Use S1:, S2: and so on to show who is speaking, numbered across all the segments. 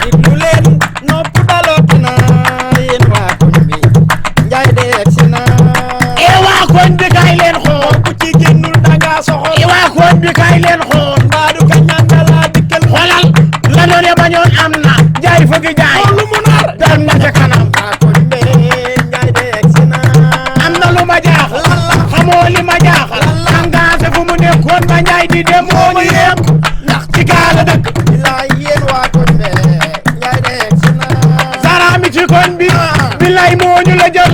S1: diglu leen nopp dalooti na yéen waa koñ bi njaay de egsi na
S2: waa koñ bi kaay leen xool
S1: ku ci génnul danga soxor
S2: waa koñ bi kaay leen xool
S1: mbaadu ka ñandala dikkel
S2: xoolal la doon bañoon am na jaay fëgg jaay
S1: lu mu nar
S2: dem na ca kanam
S1: waa koñ bi njaay de egsi na
S2: am na lu ma jaaxal xamoo li ma jaaxal engagé fu mu nekkoon ba njaay di dem moo ñu yem ndax ci gaala dëkk
S1: bilaay yéen waa koñ bi njaay de egsi na
S2: saraami ci koñ bi bilaay moo ñu la jël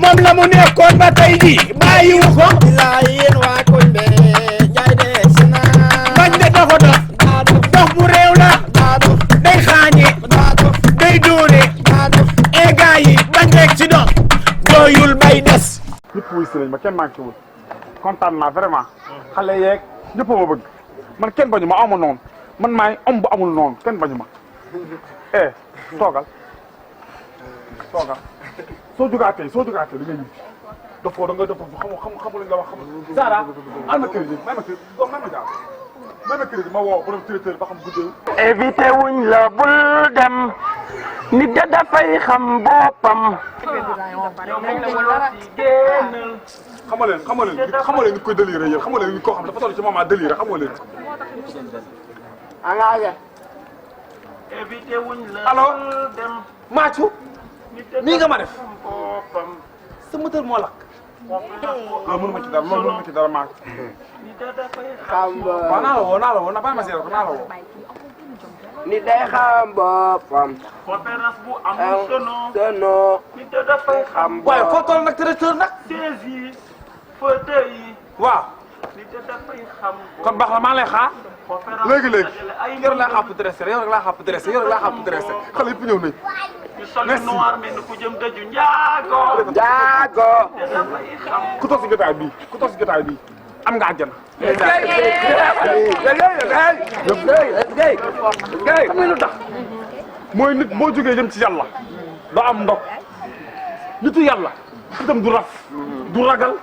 S2: moom la mu nekkoon ba tey ji bàyyiwu ko
S1: bilaay yéen waa koñ bi njaay de egsi na
S2: bañ de dafa dof dof bu réew la day xaañe day dóore e gaa yi bañ rek ci dof doyul bay des
S3: ñëpp wuy si nañ ma kenn manqué wul kontaan naa vraiment xale yeeg ñëpp ma bëgg man kenn bañu ma amu noonu man maay am bu amul noonu kenn bañu ma toogal soo jugaatee li nga ñibbi dofoo da nga dofoo xamul nga wax xamul Zara am na crédit may ma crédit doom may ma jaar may ma crédit ma woo borom traiteur ba xam guddee
S4: évité wuñ la bul dem nit da dafay xam boppam
S3: xamoo leen nit koy déliré yéen xamoo leen nit koo xam dafa toll ci moment déliré xamoo leen
S4: évité wuñ la
S3: allo
S4: dem
S3: Mathio nii nga ma def sa moteur moo lakk loolu mënu ma ci dara loolu mënu ma ci dara maa waaw naa la woo na bàyyi ma seere ko naa la woo
S4: nit day xam boppam conférence bu amul sono nit da dafay xam
S3: waaye foo toll nag traiteur nag
S4: chaise yi fauteuil yi
S3: waaw
S4: nit da dafay xam
S3: kon baax na maa ngi lay xaar léegi yow rek laa xaar pour dressé yow rek laa xaar pour dressé xale yëpp ñëw nañ
S4: ñu sol noir mel ni ku jëm dëju njaago
S3: ku toog si jotaay bii am nga àjjana xam nga lu tax mooy nit boo jógee jëm ci yàlla doo am ndog nitu yàlla itam du raf du ragal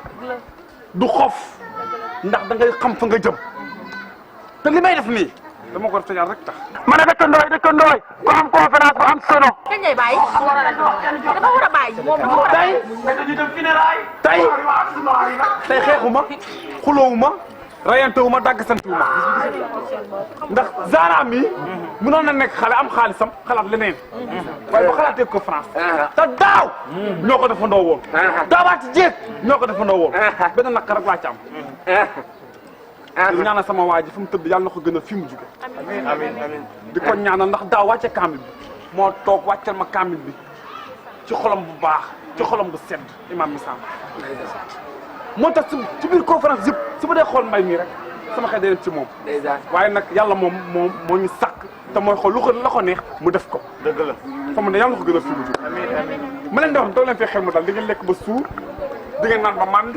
S3: du xof ndax da ngay xam fa nga jëm te li may def nii dama ko def te yàlla rek tax
S4: ma ne dëkkandooy ku am conférence bu am sono
S5: kañ lay bàyyi dafa war a bàyyi moom dafa war a bàyyi
S3: tey xeexuma xuloowuma rayantewuma dàggsantewuma ndax Zara mi mënoon na nekk xale am xaalisam xalaat leneen waaye ba xalaatee ko France te daaw ñoo ko defandoo woon daawaati jéeg ñoo ko defandoo woon benn naqar rek laa ci am di ñaanal sama waa ji fi mu tëdd yàlla na ko gën a fi mu jóge amiin di ko ñaanal ndax daaw wàcce kaamil bi moo toog wàccal ma kaamil bi ci xolam bu baax ci xolam bu sedd imam misam moo tax ci biir conférence yëpp su ma dee xool mbay mi rek sama xel day dem ci moom waaye nag yàlla moom moo ñu sàkk te mooy xool lu ko la ko neex mu def ko dëgg la sama ne yàlla na ko gën a fi mu jóge ma leen di wax toog leen fee xel mu dal di ngeen lekk ba suur di ngeen naan ba mànd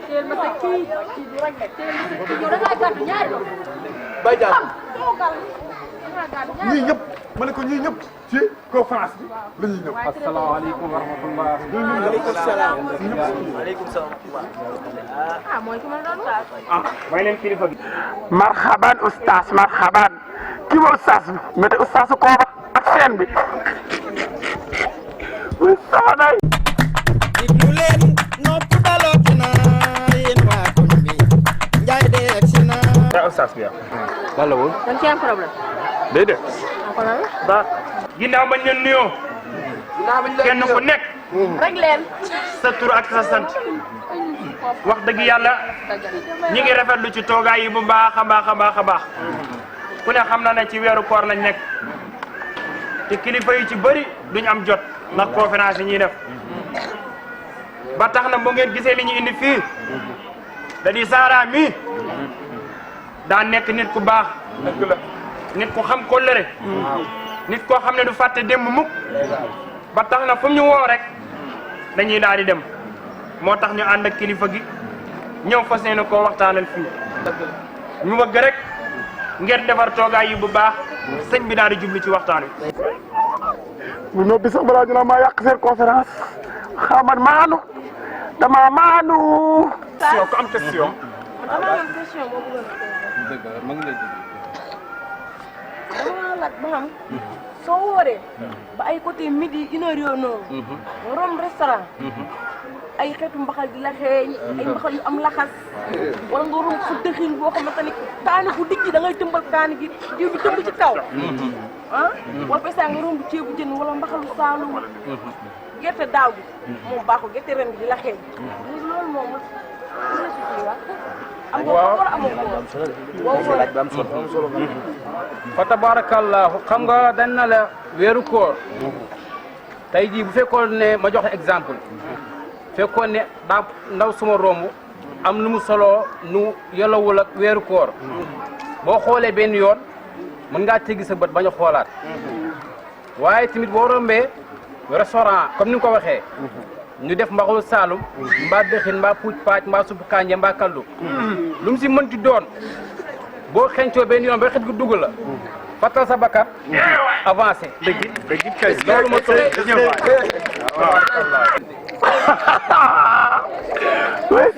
S5: teel ma sa kii du rek teel ma sa kii yow da ngaa gàddu ñaari doom.
S3: bay jàpp
S5: toogal da ngaa gàddu ñaari
S3: ñii ñëpp ma ne ko ñii ñëpp ci conférence bi la ñuy ñëw. asalaamaaleykum wa rahmatulah.
S4: waaleykum salaam.
S5: ah mooy ki ma doon wax.
S3: ah may leen kilifa bi.
S4: marhaban oustaz marhaban kii ma oustaz bi mais oustaz Kooba ak seen bi. oustaz.
S1: diglu leen nopp dalooti na yéen waa koñ bi njaay de egsi na.
S3: yaa oustaz bi yaa. lan la woon.
S5: dañ ci am problème.
S3: déedéet.
S5: ko lan
S4: ba ginnaaw bañ leen nuyoo. kenn ku nekk.
S5: rek leen.
S4: sa tur ak sa sant. wax dëgg yàlla ñi ngi rafetlu ci toogaay yi bu baax a baax a baax a baax. ku ne xam na ne ci weeru koor lañ nekk. te kilifa yi ci bëri duñ am jot ndax conférence yi ñuy def. ba tax na bu ngeen gisee li ñu indi fii. da di Zara mi daa nekk nit ku baax. dëgg la nit ku xam kóllëre. nit koo xam ne du fàtte démb mukk. ba tax na fu ñu woo rek dañuy daal di dem. moo tax ñu ànd ak kilifa gi ñëw fas yéene koo waxtaanal fii. ñu bëgg rek ngeen defar toogaay yi bu baax sëñ bi daal di jublu ci waxtaan wi.
S3: mu noppi sax balaa ñu naan maa yàq seen conférence.
S4: xamal maanu dama maanu.
S3: question ku am question.
S5: dama am question boo bëggoon a dama laaj ba xam soo wooree ba ay côté midi 1 heure yooyu noonu nga romb restaurant ay xeetu mbaxal di la xeeñ ay mbaxal yu am laxas wala nga romb fu dëxin boo xamante ni kaani bu dijj da ngay tëmbal kaani gi diw bi tëmb ci kaw ah wala pesa nga romb ceebu jën wala mbaxalu saalum gerte daaw bi moom baaxul gerte ren bi di la xeeñ loolu moom
S6: fa tabarakallahu xam nga dañ na la weeru koor tey jii bu fekkoon ne ma joxe exemple fekkoon ne daa ndaw suma romb am nu mu soloo nu yolowul ak weeru koor boo xoolee benn yoon mën ngaa teggi sa bët bañ a xoolaat waaye tamit boo rombee restaurant comme ni nga ko waxee ñu def mbaxalu saalum mbaa dëxin mbaa puuj paaj mbaa suppu kànja mbaa kaldu lu mu si mënti doon boo xencoo benn yoon ba xet gu dugg la fattal sa bakkat avancé dëgg kay loolu ma toog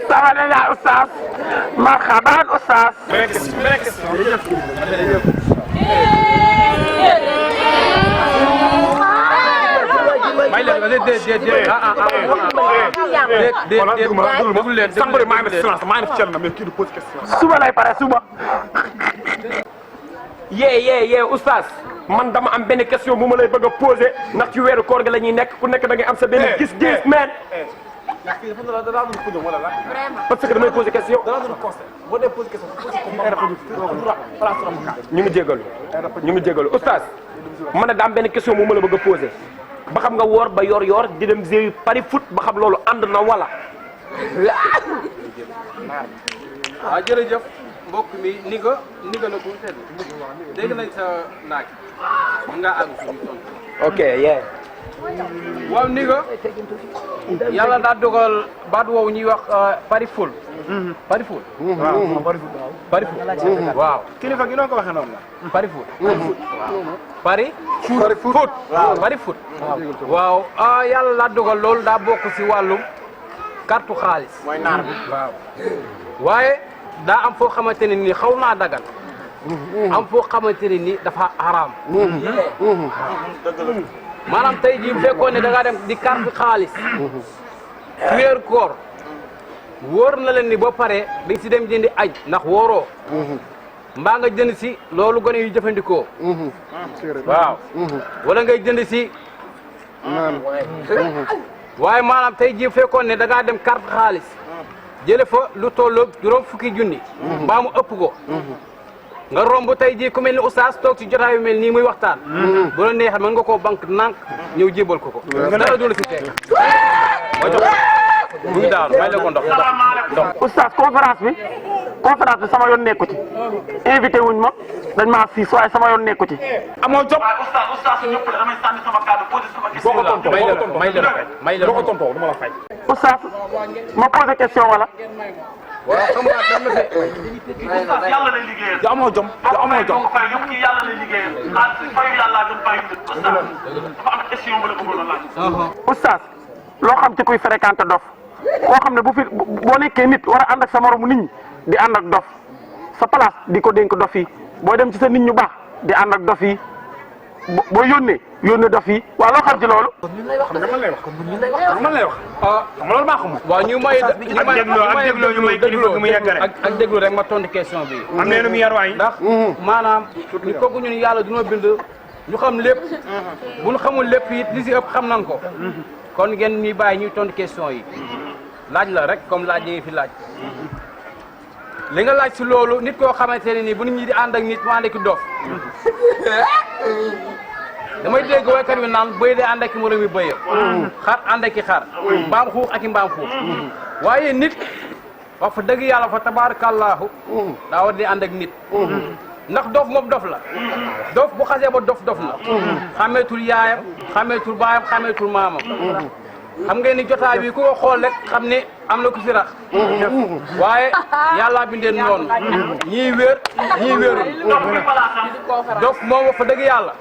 S4: Sama la Oustaz marhaban Oustaz.
S6: may leen
S4: suba lay pare suba.
S7: yee oustaz man dama am benn question bu ma lay bëgg a posé ndax ci weeru koor gi la ñuy nekk ku nekk da ngay am sa benn gis-gis man parce que damay posé question ñu ngi jégalu oustaz man ne daa am benn question bu ma la bëgg a posé ba xam nga woor ba yor di dem jeu pari foot ba xam loolu ànd na wala
S6: waaw jërëjëf mbokk mi ni nga la ko tedd dégg nañ sa laaj mën ngaa àgg suñu tontu.
S7: ok yee
S6: waaw ni nga yàlla daa dogal baat woowu ñuy wax pari ful. pari ful. pari ful waaw.
S2: kilifa gi noo ko waxee noonu la.
S6: pari ful. pari foot. pari foot. waaw yàlla daa dogal loolu daa bokk si wàllum carte xaalis.
S2: mooy naar bi
S6: waaw waaye daa am foo xamante ne ni xaw naa dagal am foo xamante ne ni dafa haram maanaam tey jii bu fekkoon ne da ngaa dem di carte xaalis ci weeru koor wóor na leen ni ba pare dañ si dem jëndi aj ndax wóoroo mbaa nga jënd si loolu gone yu jëfandikoo waaw wala ngay jënd si waaye maanaam tey jii bu fekkoon ne da ngaa dem carte xaalis jële fa lu tolloog juróom fukki junni mbaa mu ëpp ko nga romb tey jii ku mel ni oustaz toog ci jotaay yu mel nii muy waxtaan bu la neexal mën nga koo banque nànk ñëw jébal ko dara du la si teg ma jox mu ngi daal may la ko ndox
S4: Oustaz conférence bi sama yoon nekku ci invité wuñ ma dañ maa siis waaye sama yoon nekku ci.
S3: amoo jot
S4: Oustaz ñëpp la damay sànni sama kàddu posé sama question.
S3: boo ko tontoo
S6: may la
S3: boo ko tontoo du ma la fay.
S4: Oustaz ma posé question wala.
S6: waaw xam nga dama fi
S4: Oustaz yàlla lay liggéeyal.
S3: te amoo jom te amoo jom.
S4: fay yëpp kii yàlla lay liggéeyal. fayu yàlla gën fayu nit. Oustaz dafa am question bu la bëggoon a laaj. Oustaz loo xam ci kuy fréquenté dof koo xam ne boo nekkee nit war a ànd ak sa moromu nit ñi di ànd ak dof sa place di ko dénk dof yi boo dem ci sa nit ñu baax di ànd ak dof yi boo yónnee dof yi waaw loo xam ci loolu.
S3: xam nga man lay wax xam nga loolu maa xamul.
S6: waaw ñu may ak déglu rek ma tontu question bi
S2: am na nu yar waay
S6: ndax maanaam ñu kooku ñun yàlla duna bind ñu xam lépp bu ñu xamul lépp it li si ëpp xam nan ko kon ngeen ñuy bàyyi ñuy tontu question yi laaj la rek comme laaj yi fi laaj li nga laaj si loolu nit koo xamante ne nii bu nit ñi di ànd ak nit mu ànd ak dof damay dégg waykat wi naan bëy de ànd ak moroom yi bëyam xar ànd ak i xar mbaam xuux ak i mbaam xuux waaye nit wax fa dëgg yàlla fa tabarakallahu daa war di ànd ak nit ndax dof moom dof la dof bu xasee ba dof na xameetul yaayam xameetul baayam xameetul maamam xam ngeen ni jotaay bi ku ko xool rek xam ne am na ku fi rax waaye yàlla bindeen noonu ñii wér ñii wéerul dof moom wax fa dëgg yàlla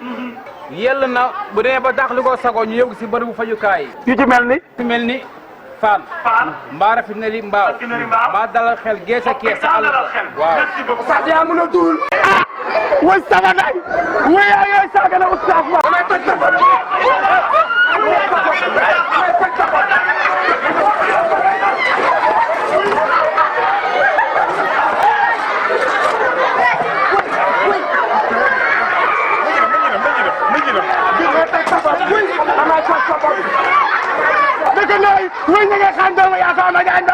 S6: yell na bu demee ba dàq li ko sago ñu yóbbu si bërëbu fajukaay yi
S4: yu ci mel ni.
S6: ci mel ni Faan
S4: Faan
S6: mbaa raffinerie mbaaw
S4: Raffinerie Mbaaw
S6: mbaa dalal xel gees a kees sa àll waaw
S4: merci beaucoup
S3: Oustaz yaa mën a duul way sama day way yaa yooyu saaga na Oustaz ma damay toj sa bopp Dëgg la way ña nga xam doomu yaa fa ma jaan